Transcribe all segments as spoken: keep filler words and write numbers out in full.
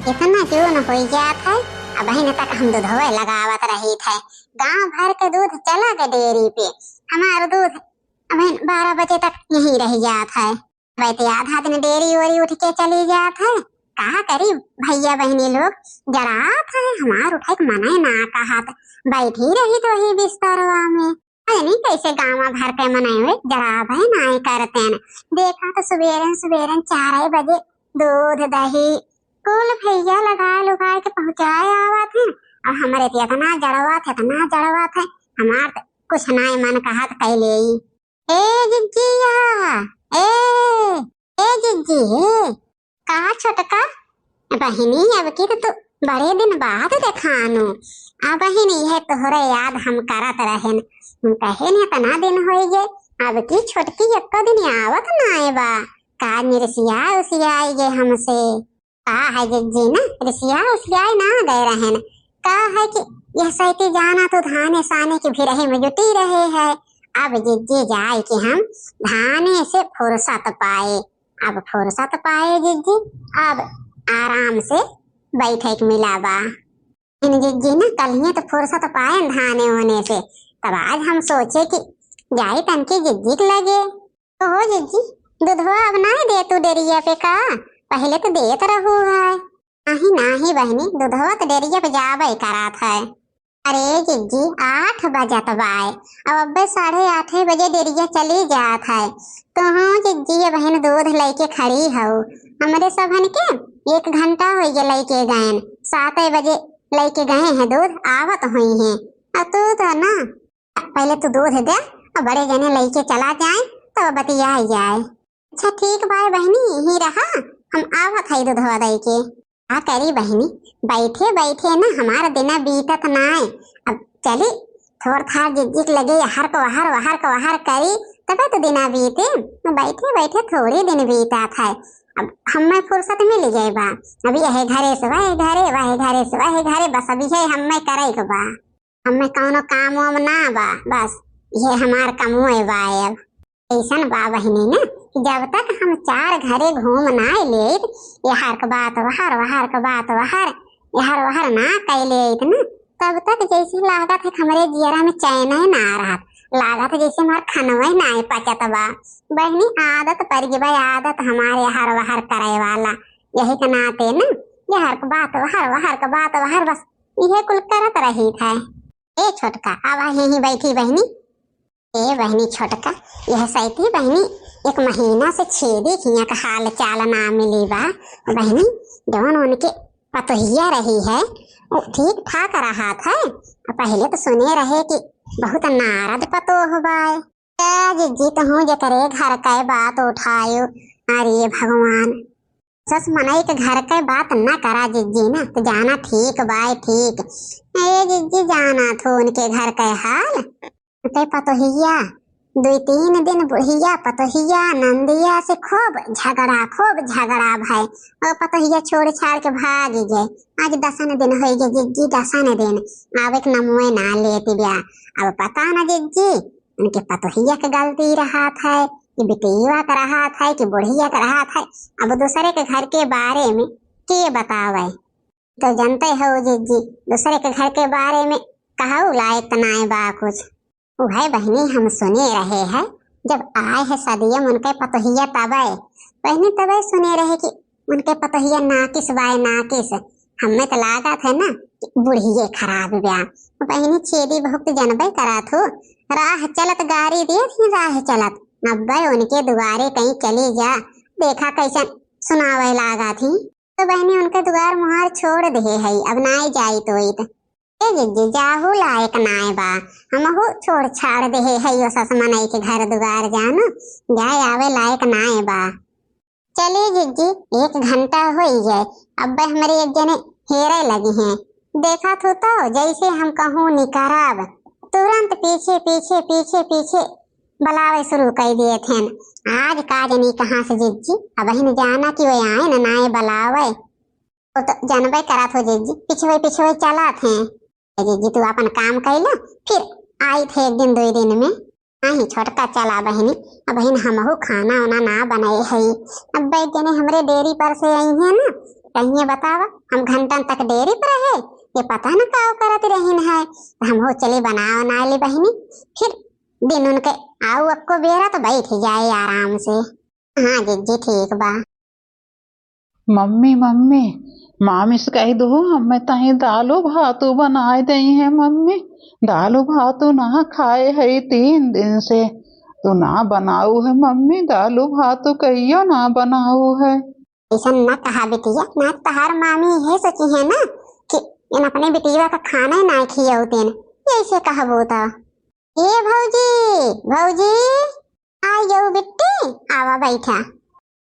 इतना क्यों न होई जात है, अबहिन तक हम दुधवे लगावत रहित है। गांव भर के दूध चला गए डेयरी पे, हमार दूध अबहिन बारह बजे तक यहीं रह जात है। वैसे आधा दिन डेयरी ओरी उठ के चली जात है। का करी भैया बहिनी लोग, जरात है, हमार उठे के मने ना कहत, बैठी रही तो ही बिस्तरवा में। अरे नहीं, कैसे गाँव भर के मनई हुए जराबे नाई करतेन। देखा तो सुबेरन सुबेरन चार बजे दूध दही कुल भैया लगाए लुगाए के पहुँचाए आवत हैं। अब हमरे तो इतना जड़वत है, इतना जड़वत है, हमार तो कुछ नाई मन कहत कैले। ए जिज्जिया, ए, ए जिज्जी, ए। का छोटका? बहिनी, अब की तो तू बड़े दिन बाद देखानु। आ बहिनी, यह तोहरे याद हम करत रहेन। हम कहे न इतना दिन होई गे, अब की छोटकी एको दिन आवत नाय बा। का निरसिया उसियाई गे हमसे? का है जिज्जी ना, रिसिया उसियाई ना गए रहेन। का है कि यह सैती जाना तो धाने साने की भिरही में जुटी रहे है। अब जिज्जी जाए कि हम धाने से फुर्सत पाए। अब फुर्सत पाए जिज्जी, अब आराम से बैठे के मिला बा। इन जिज्जी ना कलिए तो फुर्सत पाए धाने होने से, तब आज हम सोचे कि जाई तनकी जिज्जी के लगे। ओहो जिज्जी, दुधवा अब नाय दे तू डेरिया पे का? पहिले तो देत रहू है। नाही, नाही बहिनी, दुधवा तो डेरिया पे जाबे करात है। अरे जिज्जी, आठ बजत बाय, अब अब्बे साढ़े आठे बजे डेरिया चली जात है। तो हाँ जिज्जी, अब बहिन दूध लेके खड़ी हऊ। हमरे सबहन के एक घंटा होई गे लेके गएन, साते बजे लेके गए हैं दूध, आवत हुई हैं। आ तू तो ना पहिले तू दूध दे, और बड़े जने लइके चला जाए, तब बतियाई जाए। अच्छा ठीक बाय बहिनी, यही रहा, हम आवत हई दूधवा दइके। का करी बहिनी, बैठे बैठे ना हमार दिना बीतत नाय। अब चली थोर थार जिज्जी के लगे, यहर को वहर, वहर को वहर करी, तबे तो दिना बीते। बैठे बैठे थोड़ी दिन बीतात है। अब हमें फुर्सत मिल गई बा, अब यह घरे से वह घरे, वह घरे से वह घरे, बस अब यह हमें करे के बा। हमें कौनो काम वाम ना बा, बस ये हमार कमुए बा। अब ऐसन बा बहिनी ना कि जब तक हम चार घरे घूम ना लेब, यहर के बात वहर, वहर के बात वहर, यहर वहर ना कैले ना, तब तक जैसे लागत है कि हमरे जियरा में चैन ही ना रहत, लागत है जैसे हमार खनवे ना पचत बा। बहिनी आदत पड़ गई बा, आदत हमारे यहर वहर करे वाला, यही के नाते ना यहर के बात वहर, वहर के बात वहर, बस इहे कुल करत रही है। ए छोटका, आवा यहीं बैठी बहिनी। ए बहिनी छोटका, यह सैती बहिनी एक महीना से छेदी किया का हाल चाल ना मिली बा। बहिनी, जौन उनके पतोहिया रही है, वो ठीक ठाक रहत है। पहिले तो सुने रहे कि बहुत नारद पतोह बाय। ए जिज्जी, तहूँ जेकरे घर के बात उठायो। अरे भगवान, सस मनई के घर के बात न करा जिज्जी ना, तो जाना ठीक बाय ठीक। ए जिज्जी, जाना थो उनके घर के हाल। उनके पतोहिया, दुई तीन दिन बुढ़िया पतोहिया नंदिया से खूब झगड़ा, खूब झगड़ा भय। वो पतोहिया छोड़ छाड़ के भागी गए। आज दसन दिन होई गए जिज्जी, दसन दिन। आवे के नमुए ना लेती ब्या। अब पता ना जिज्जी, उनके पतोहिया के गलती रहत है कि बिटिया के रहत है कि बुढ़िया के रहत है। अब दूसरे के घर के बारे में के बतावे? तो जानते हो जिज्जी, दूसरे के घर के बारे में कहू लायक नाय बा कुछ। उहे बहिनी हम सुने रहे है, जब आए है सदियम उनके पतोहिया तबे, बहिनी तबे सुने रहे कि उनके पतोहिया नाकिस बाय नाकिस। हमें तो लागत है ना कि बुढ़िये खराब ब्या। बहिनी छेदी बहुत जनबे करा थू, राह चलत गारी दे थी, राह चलत। अब्बे उनके दुआरे कहीं चली जा, देखा कैसन सुनावे लागा थी। तो बहिनी उनके दुआर मुहार छोड़ दे है, अब नाई जाई तो इत। ए जिज्जी, जाहू लायक नाय बा, हमहू छोड़ छाड़ दे है यो सस मनई के घर दुआर जानू, जाए आवे लायक नाय बा। चली जिज्जी, एक घंटा होई गए, अब्बे हमरे एक जने हेरे लगी हैं। देखा थू तो जैसे हम कहूँ निकरब, तुरंत पीछे पीछे पीछे पीछे बलावे शुरू कर दिए थे। आज का जनी कहाँ से जिज्जी, अब ही न जाना कि वे आए न नाए बलावे। वो तो जानबे करा थो जिज्जी, पिछवे पिछवे चला थे। ए जिज्जी, तू अपन काम कैला, फिर आई थे एक दिन दुई दिन में। नाही छोटका, चला बहिनी, अब बहिन हमहू खाना उना ना बनाए हई। अब बैठ जने हमरे डेरी पर से आई है ना, कहिए बतावा, हम घंटन तक डेरी पर रहे, ये पता न का करत रहिन है। तो हम हो चली बनाओ ना ली बहिनी, फिर दिन उनके आऊ अक्को बेरा तो बैठ जाए आराम से। हाँ जिज्जी, ठीक बा। मम्मी, मम्मी, मामी से कहि दुहु, हम्मे ताई दालू भातू बनाए देइहैं मम्मी। दालू भातू ना खाए हई तीन दिन से। तू ना बनाऊ है मम्मी, दालू भातू कहियो ना बनाऊ है। अइसन ना कहा बिटिया, ना तहार मामी इहे सोचिहैं ना कि इन अपने बिटिया का खाना ही ना खियौतेन, अइसे कहबो त। ए भौजी, भौजी, आ जाऊ बिट्टी, आवा बैठा।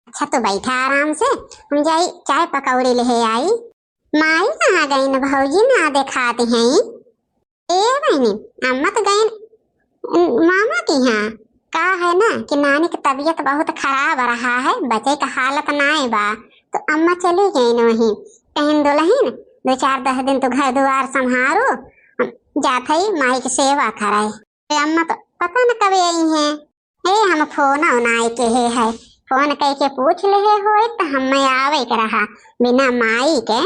अच्छा तू बैठा आराम से, हम जाई चाय पकौड़ी लेहे आई। माई कहाँ गईन भौजी, ना देखात हैं। ए बहिनी, अम्मा तो गईन मामा के यहाँ। का है ना कि नानी के तबीयत बहुत खराब रहा है, बचे का हालत नाय बा, तो अम्मा चली गईन वहीं। कहिन दुलहिन, दो चार दस दिन तो घर दुआर संभारो, हम जात हई माई के सेवा करे। ए अम्मा तो पता न कब आई हैं। ए हम फोन नाय केहे है, फोन कई के पूछ लेहे होई त हम्मे आवे के रहा, बिना माई के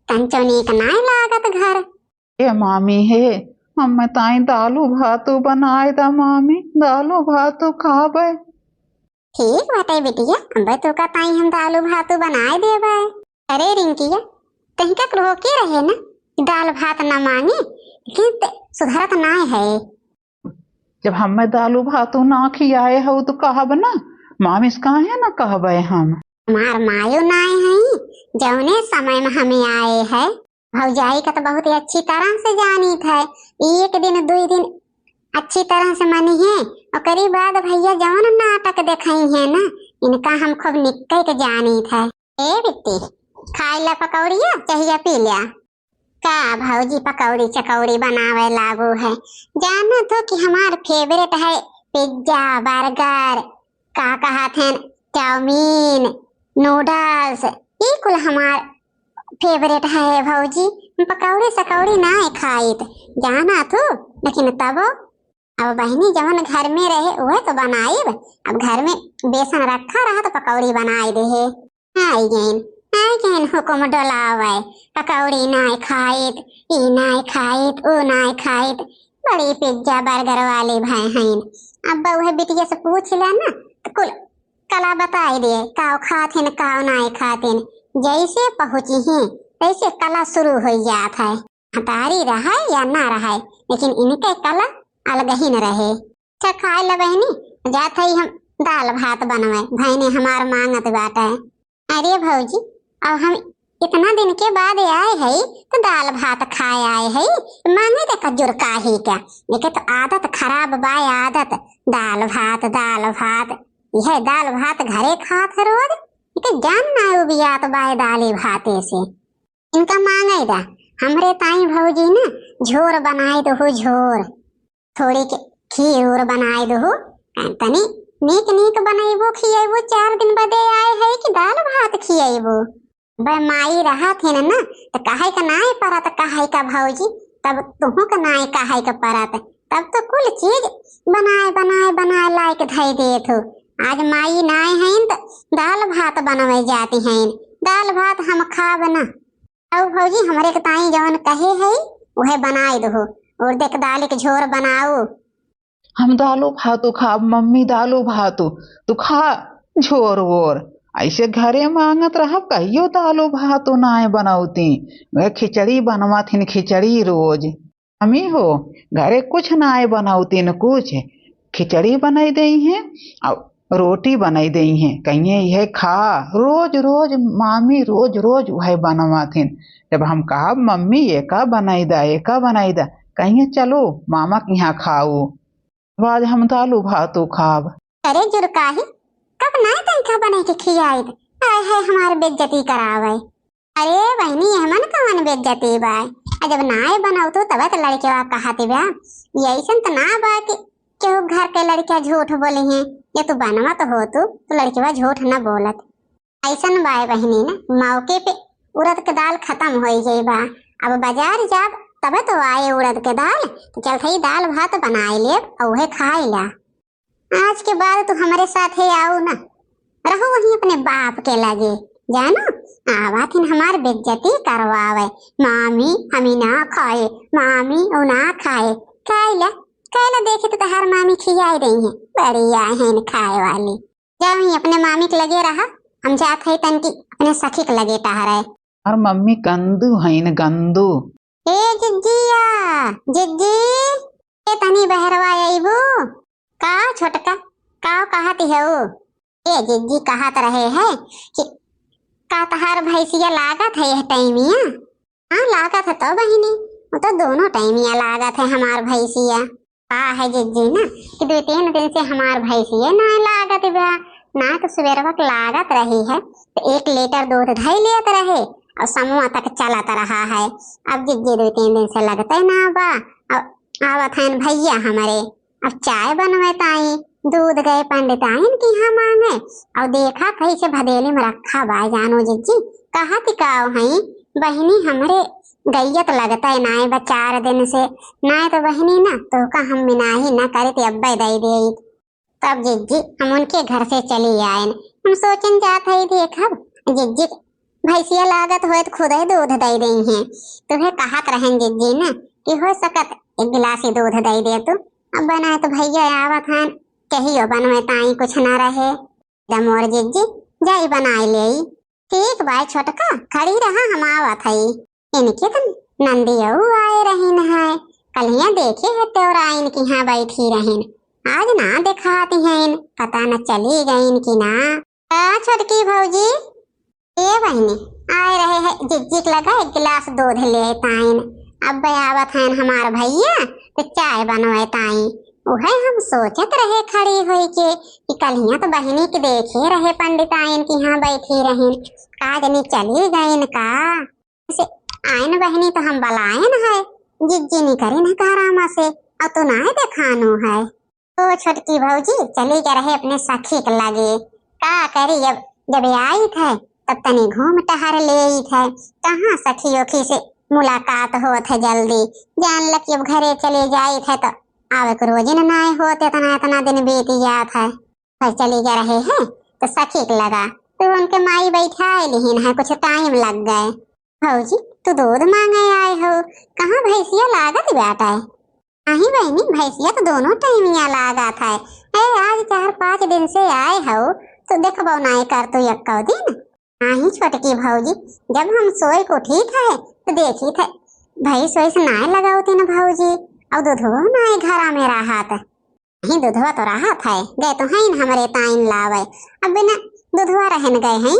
तंचो नीक नाय लागत घर। ए मामी हे, हम्मे ताई दालू भातू बनाए दा मामी, दालू भातू खाबे। ठीक बाटे बिटिया, अबे तोका ताई हम दालू भातू बनाए देबे। अरे रिंकिया, तहिका कुल होके रहे ना, दाल भात ना मांगी, लेकिन ते सुधरत नाय है। जब हम्मे दालू भातू ना खियाए हऊ तो कहब ना, मामी से काहे ना कहबे हम। हमार मायो नाय है, जौने समय में हमें आए है, भौजाई का तो बहुत ही अच्छी तरह से जानित है। एक दिन, दुई दिन अच्छी तरह से मनी है, ओकरी बाद भैया जौन नाटक देखाई है ना, इनका हम खूब निक्के के जानित है। ए बिट्टी, खाए ला पकौड़िया, चाहिए पी ल्या। का भौजी पकौड़ी चकौड़ी बनावे लागू है? जानत हो कि हमार favourite है पिज्जा, बर्गर, का कहत हैं, चाउमीन, नूडल्स, ई कुल हमार favourite है भौजी। हम पकौड़ी सकौड़ी नाय खाइत, जानत हो, लेकिन तबो अब बहिनी जवन घर में रहे उहे तो बनाइब। अब घर में बेसन रखा रहा तो पकौड़ी बनाई देहे। आई गईन, आई गईन हुकुम डोलावे, पकौड़ी नाय खाइत, ई नाय खाइत, ऊ नाय खाइत, बड़ी पिज्जा बर्गर वाली भय हईन। अब उहे बिटिया से पूछ ले ना तो कुल कला बताई दे, काव खाथिन काव नाय खाथिन। जैसे पहुँची हैं तैसे कला शुरू हो जात है। महतारी रहे या ना रहे, लेकिन इनके कला अलग ही न रहे। अच्छा खाए ला बहिनी, जात हई हम दाल भात बनवे, भैने हमार मांगत बाटे। अरे भौजी, अब हम इतना दिन के बाद आए हई तो दाल भात खाए आए हई, मांगे दे कजूर काहे का? एके तो आदत खराब बा, आदत, दाल भात, दाल भात, यह दाल भात घरे खात है रोज, एके जान ना उबियात बा दाले भाते से। इनका मांगे दा, हमरे ताई भौजी ना झोर बनाए दो हो, झोर। थोड़ी के खीर उर बनाए दो हो, तनी नीक नीक बनैबो खियैबो, चार दिन बदे आए है कि दाल भात खियैबो। बे माई रहत हिन ना, त कहे के नाय परत कहे का भौजी, तब तुहू के नाय कहे के परत, तब तो कुल चीज बनाए बनाए बनाए लाए के धई देत हो। आज माई नाय हईन त दाल भात बनवे जाती हईन, दाल भात हम खाब ना। अउ भौजी, हमरे के ताई जवन कहे है, उहे बनाए दहो। उड़द के दाल के झोर बनाओ। हम दालो भातो खाब मम्मी, दालो भातो। तू खा झोर वोर। ऐसे घरे मांगत रहब, कहियो दालो भातो नाय बनौती। वह खिचड़ी बनवा थिन, खिचड़ी रोज। मम्मी हो, घरे कुछ नाय बनौती न कुछ। खिचड़ी बनाई देई हैं, और रोटी बनाई देई हैं, कहिए यह खा, रोज रोज मामी रोज रोज वह बनवाथिन। जब हम कहब मम्मी ये का बनाई दा, ये का बनाई दा, कहिए चलो मामा के यहाँ खाओ। अब आज हम दालू भातो खाब। अरे जुरकाही, कब नाय तनखा बने के खियाई दे, आए है हमार बेइज्जती करावे। अरे बहिनी, एहमन कवन बेइज्जती बा? आ जब नाय बनौतू तबे तो लड़केवा कहत बा। ये ऐसन तो ना बा कि केहू घर के लड़किया झूठ बोली हैं। ये तू बनवा तो हो तू, तो लड़केवा झूठ न बोलत। ऐसन बाय बहिनी ना, मौके पे उड़द के दाल खत्म होई गई बा। अब बाजार जाब तबे तो आए उड़द के दाल, तो चल थई दाल भात बनाए लेब और उहे खाए ला। आज के बाद तू हमरे साथे आऊ ना, रहो वहीं अपने बाप के लगे, जानो, आवत हिन हमार बेइज्जती करवावे। मामी, हमी ना खाए, मामी, उ ना खाए। खाइला, खाइला, देखी तो तहार मामी खियाई रही है। बढ़िया है खाए वाली। जाओ ही अपने मामी के लगे रहा, हम जात है तनकी अपने सखी के लगे टहरे। और मम्मी गंदू है न गंदू। ए जिज्जिया, जिज्जी, ए तनी बहरवा अइबू? का छोटका, का कहत हऊ? ए जिज्जी कहत रहे है कि का तहार भैंसिया लागत है यह टाइमिया? हाँ, लागत है तो बहिनी, वो तो दोनों टाइमिया लागत है हमार भैंसिया। का है जिज्जी ना कि दो तीन दिन से हमार भैंसिया ना लागत बा, ना तो सुबेरवा के लागत रही है तो एक लीटर दूध धई लेत रहे और समूह तक चलत रहा है। अब जिज्जी दो तीन दिन से लगते ना बा। अब आवत हैं भैया हमरे, अब चाय बनवे ताई दूध गए पंडिताइन की यहाँ मांगे, और देखा कैसे भदेली में रखा बा। जानो जिज्जी, कहा तिकाओ हई बहिनी, हमरे गैयत लगता है नाय बा चार दिन से, नाय तो बहिनी ना तोहका हम मिनाही ना करे ते अब्बे दई देइत। तब जिज्जी हम उनके घर से चली आयन। हम सोचन जात हई देखब जिज्जी भैंसिया लागत होए तो खुदे दूध दई देई हैं। तुहे कहत रहन जिज्जी ना कि हो सकत एक गिलास ही दूध दई दे तू। अब बनाए तो भैया आवत हन, कहियो बनवे ताई कुछ ना रहे। जा मोर जिज्जी, जाई बनाई लेई। ठीक बाय छोटका, खड़ी रहा, हम आवत हई। इनके तो नंदियऊ आए रहीन है, कलिया देखे है तेवरा इनके यहाँ बैठी रहीन, आज ना देखाती हैं, पता न चली गईन कि ना। का छोटकी भौजी? ए बहिनी, आए रहे है जिज्जी के लगा एक गिलास दूध ले ताइन। अब आवत हैं हमार भैया तो चाय बनवे ताई। उहे हम सोचत रहे खड़ी होई के कि कलिया तो बहिनी के देखे रहे पंडिताइन के यहाँ बैठी रहीन, का जनी चली गईन का? से आइन बहिनी तो हम बलायन है, जिज्जी निकरी न कारामा से, और तू नाय देखानू है। ओ छोटकी भौजी, चली जा रहे अपने सखी के लगे। का करी अब, जब आई थे तब तनी घूम टहर ले थे। कहाँ सखी ओखी से मुलाकात होत है जल्दी, जान ल कि अब घरे चली जाई थे तो आवे के रोजिन नाय होत, इतना इतना दिन बीत जात है। भाई चली जा रहे हैं तो सखी के लगा तो उनके माई बैठाए लिहिन है, कुछ टाइम लग गए। भौजी, तू दूध मांगे आए हो, कहाँ भैंसिया लागत बाटे? नहीं बहिनी, भैंसिया तो दोनों टाइमिया लागत है। ए, आज चार पाँच दिन से आए हो तो देखबो नाय कर तू एक्को दिन। नहीं छोटकी भौजी, जब हम सोए के उठी थे तो देखी थे भैंस वैस नाय लगावती न भौजी, और दूधो नाय घरा में रहत। नहीं, दुधवा तो रहत है, गए तो हैं हमरे ताइन लावे, अब बिना दुधवा रहन गए हैं।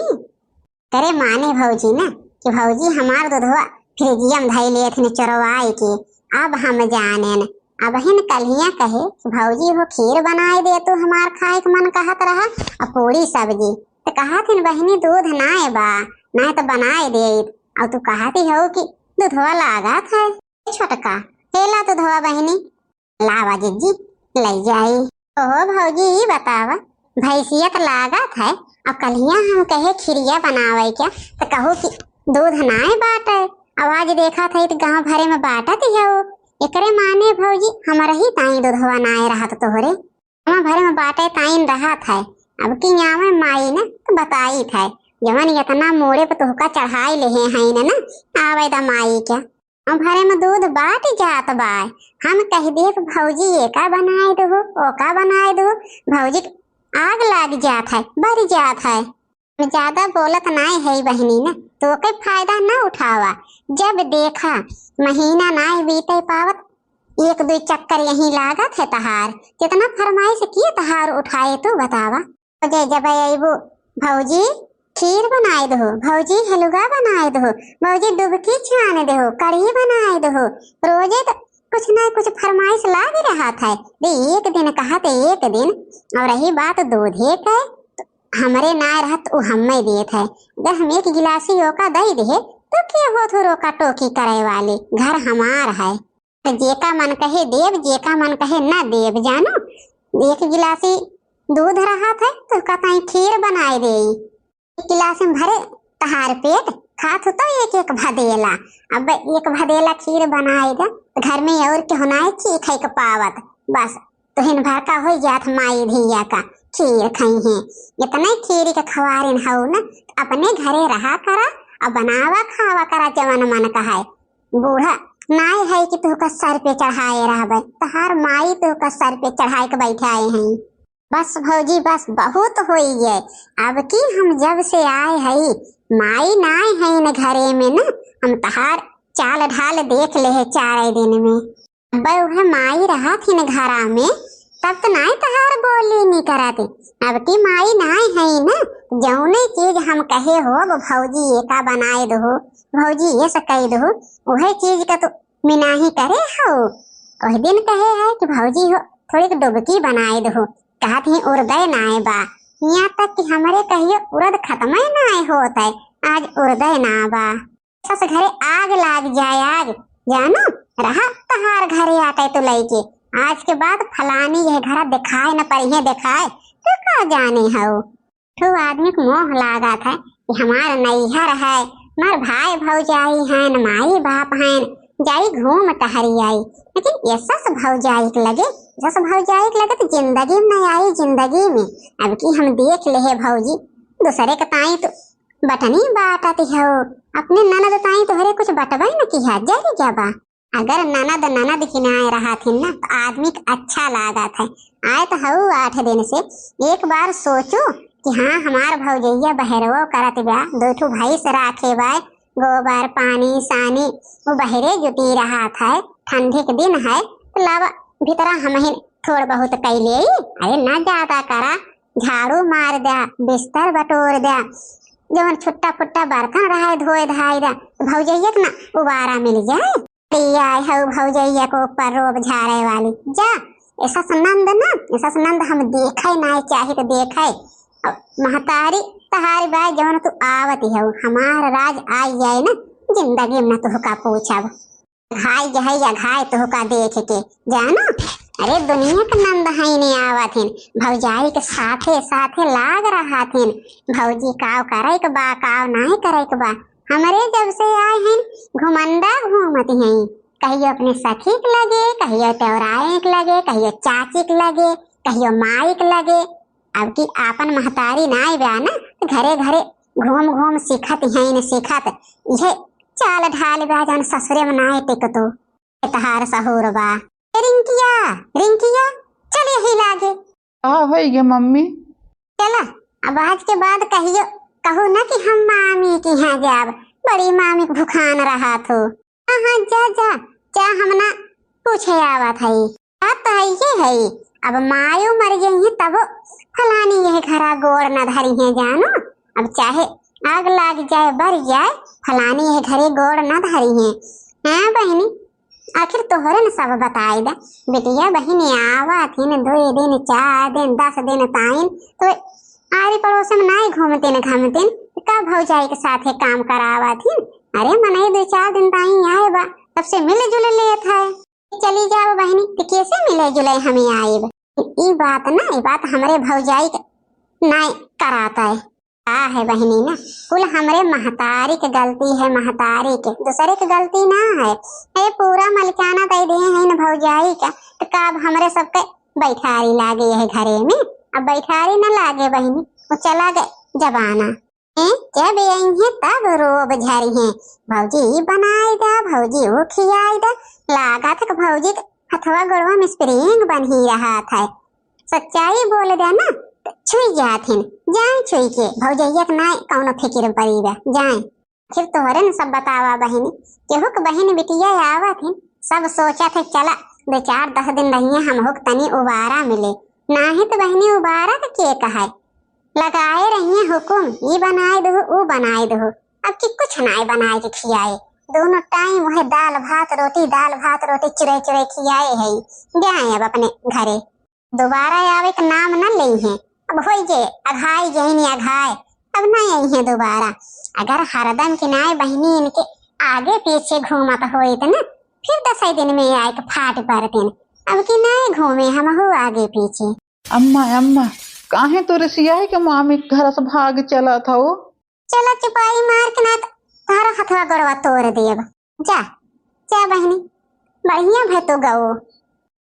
करे माने भौजी ना कि भौजी हमार दुधवा फ्रिजिया में धई लेत ने चोरवाई के। अब हम जानेन, अब हिन कलिया कहे कि भौजी हो खीर बनाए दे तू हमार खाए के मन कहत रहा, और पूरी सब्जी। तो कहत हिन बहिनी दूध नाय बा, नाय तो बनाए देइत, और तू कहती हो कि दुधवा लागत है। ए छोटका, हेला दुधवा बहिनी। लावा जिज्जी, लई जाई। ओहो भौजी, ई बतावा, भैंसिया त लागत है, अब कलिया हम कहे खिरिया बनावे के, त कहू कि दूध नाय बाटे। अब आज देखा था, त गाँव भरे में बाटत ही हो। एकरे माने भौजी, हमरे ही ताई दूधवा नाय रहत तोहरे। गाँव भरे में बाटे ताइन रहत है। अब की आवे माई न, त बताई था, जवन इतना मोड़े पे तोहका चढ़ाई लेहे हैं न, आवे दा माई के। गाँव भरे में दूध बाट जात बा। हम कह दिए कि भौजी ये का बनाए दो, ओ का बनाए दो, भौजी के आग लाग जात है, बर जात है। हम ज्यादा बोलत नाय है बहिनी न, तो के फायदा न उठावा। जब देखा महीना नाय बीते पावत, एक दो चक्कर यहीं लागत है तहार। कितना फरमाइश किए तहार उठाए, तू बतावा। रोजे जब अइबू, "भौजी, खीर बनाए दहो, भौजी, हलुआ बनाए दहो, भौजी, डुबकी छान दहो, कढ़ी बनाए दहो।" रोजे त कुछ ना कुछ फरमाइश लाग रहत है। दे एक दिन कहा त एक दिन, और रही बात दूधे के, त हमरे ना रहत उ हम्मे देत है। अगर हम एक गिलासी ओका दई दे, तो के होत हो रोका टोकी करे वाली? घर हमार है। त जेका मन कहे देब, जेका मन कहे ना देब, जानो। एक गिलासी दूध रहत है, तो कहता है खीर बनाए देई। एक गिलास में भरे तहार पेट, खात हो तो एक एक भदेला। अब एक भदेला खीर बनाए दे, घर में और केहू नाय चीखे के पावत। बस, तुहिन भर का हो जात माई धिया का। खीर खइहें। इतने खीर के खवारिन हऊ न, अपने घरे रहा करा अउर बनावा खावा करा जवन मन कहै। बूढ़ा नाय है कि तोहका सर पे चढ़ाए रहबै, तोहार माई तोहका सर पे चढ़ाए के बैठाए हैं। बस भौजी बस, बहुत होई गए। अब की हम जब से आए हई, माई नाय है न घरे में न, हम तोहार चाल ढाल देख ले है चारे दिन में। अब्बे उहे माई रहत हिन घरा में, तब तो नाय तोहार बोली निकरत। अब की माई नाय है न, जौने चीज हम कहे हो, अब भौजी ये का बनाए दहो, भौजी ये से कह दहो, उहे चीज का तो मिनाही करे हो। ओह दिन कहे है कि भौजी हो, थोड़ी डुबकी बनाए दहो, कहत ही उरदय नाय बा। यहाँ तक कि हमरे कहियो उरद खत्मे नाय होत है, आज उरदय ना बा। सस घरे आग लाग जाए आग, जानो, रहा तहार घरे आटे तो लइके। आज के बाद फलानी यह घरा दिखाए न परिहे दिखाए, तो का जाने हऊ। ठो आदमी के मोह लागत है कि हमार नैहर है, हमार भाई भौजाई हैं, माई बाप हैं, जाई घूम टहरी आई। लेकिन ये सस भौजाई के लगे, सस भौजाई के लगे तो जिंदगी में नहीं आई, जिंदगी में। अब की हम देख ले है भौजी, दूसरे के ताई तो बटनी बाटत हो, अपने ननद ताई तोहरे कुछ बटबे न किहा, जरी जाबा। अगर ननद ननद किनाए रहत हिन ना, तो आदमी के अच्छा लागत है। आए तो हऊ आठ दिन से, एक बार सोचो कि हाँ, हमार भौजैया बहरवो करत बा, दो ठो भैंस राखे बा, गोबर, पानी, सानी, वो बहरे जुटी रहत है, ठंडी के दिन है, तो लावा भीतरा हमहिन थोड़ बहुत कैले, अरे ना ज्यादा करा, झाड़ू मार द्या, बिस्तर बटोर द्या, जवन छुट्टा फुट्टा बर्तन रहे धोए धाए द्या, तो भौजैया के ना उबारा मिल जाए। लिया हऊ भौजैया के ऊपर रोब झाड़े वाली, जा, ऐसा ननद ना, ऐसा ननद हम देखे नाय चाहित देखे। अब महतारी तहारी बाय जवन तू आवत हऊ, हमार राज आई जाए ना, जिंदगी में ना तुहका पूछब। घाई जहैया घाय तुहका देख के, जानो, अरे दुनिया के नंद हईने आवत हिन, भौजाई के साथे साथे लाग रहत हिन। भौजी काव करे के बा, काव नाय करे के बा, हमरे जब से आए हैं, घुमंदा घूमत हैं। कहियो अपने सखी के लगे, कहियो तेवराए के लगे, कहियो चाची के लगे, कहियो माई के लगे। अब की आपन महतारी नाय बा ना, तो घरे घरे घूम घूम सीखत हैं, सीखत इहे चाल ढाल बा, जौन ससुरे में नाय टिकतो। तहार सहूर बा। ए रिंकिया, रिंकिया, चल यही लागे। का होई गे मम्मी? चला, अब आज के बाद कहियो, कहू ना कि हम मामी के यहाँ जाब, बड़ी मामी के भुखान रहत हो। हाँ, हाँ, जा, जा, जा, हम ना पूछे आवत हई। बात तो है ये है, अब मायो मर गई है तब फलानी यह घरा गोड़ न धरी है जानो। अब चाहे आग लाग जाए, बर जाए, फलानी यह घरे गोड़ न धरी है। हाँ बहिनी, आखिर तोहरे न सब बताई दा। बिटिया बहिनी आवत हिन, दुई दिन, चार दिन, दस दिन ताइन, तो आरी पड़ोस में नाई घूमतिन घामतिन, तो का भौजाई के साथे काम करावत हिन? अरे मनई दो चार दिन ताई आए बा, तब से मिल जुल लेत है। चली जाओ बहिनी, तो कैसे मिले जुले हमें आइब? ई बात ना, ई बात हमरे भौजाई के नाई कराता है। का है बहिनी ना, कुल हमरे महतारी के गलती है, महतारी के, दूसरे के गलती ना है। ए पूरा मलिकाना दे दिए हैं न भौजाई का, तो का अब हमरे सबके बैठारी लागे है घरे में? अब बैठारी न लागे बहिनी, वो चला गए जमाना। हैं, जब अइहें तब रोब झरिहें, भौजी ई बनाई दा, भौजी वो खियाई दा। लागत है कि भौजी के हथवा गोड़वा में spring बन्ही रहत है। सच्चाई बोल द्या ना, त छुई जात हिन, जाए छुई के, भौजैया के नाय कौनो फिकिर पड़ी बा, जाए। फिर तोहरे न सब बतावा बहिनी, केहू के बहिन बिटिया आवत हिन, सब सोचत है चला दो चार दस दिन रहिए, हमहू के तनी उबारा मिले, नाहीं त बहिनी उबारा के, के कहे, लगाए रहिए हुकुम, ई बनाए दहु, ऊ बनाए दहु, अब की कुछ नाय बनाए के खियाए, दोनों टाइम वह दाल भात रोटी, दाल भात रोटी चुरे चुरे खियाए है, जाए अब अपने घरे। दोबारा आवे के नाम न लेइहें। अब होई जे अघाई गईनी अघाय, अब न अइहें दोबारा। अगर हरदम के नाय बहिनी इनके आगे पीछे घूमत होइत न, फिर दसई दिन में आए के फाट पड़तिन। अब की नाय घूमे हमहू आगे पीछे। अम्मा, अम्मा, काहे तू रिसियाई के मामी के घर से भाग चलत हऊ? चला चुपाई मार के ना त तोहरा हथवा गोड़वा तोड़ देब। जा, जा बहिनी, बढ़िया भय तो गओ।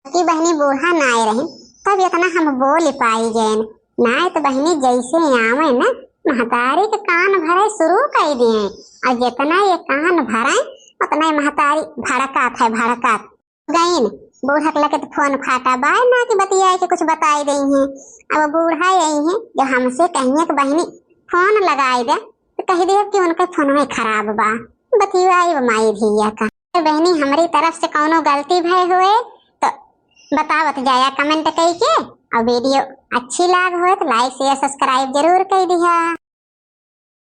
कि बहिनी बूढ़ा नाय रहिन, तब इतना हम बोल पाई गएन। नाहीं तो बहिनी जैसे आवे ना, महतारी के कान भरे शुरू कर दिए, और जितना ये कान भरे उतना ये महतारी भड़कात है, भड़कात। गईन, बूढ़ा के लगे तो फोन फाटा बाय ना कि बतियाए के कुछ बताई देइहैं। अब बूढ़ा यही है जो हमसे कहिए कि बहिनी फोन लगाई दे, तो कह दे कि उनके फोन में खराब बा, बतियाई वो माई धिया का। तो बहिनी, हमरी तरफ से कौनो गलती भय होए तो बतावत जाया comment कई के, और video अच्छी लाग होए तो like, share, subscribe जरूर कई दिहा।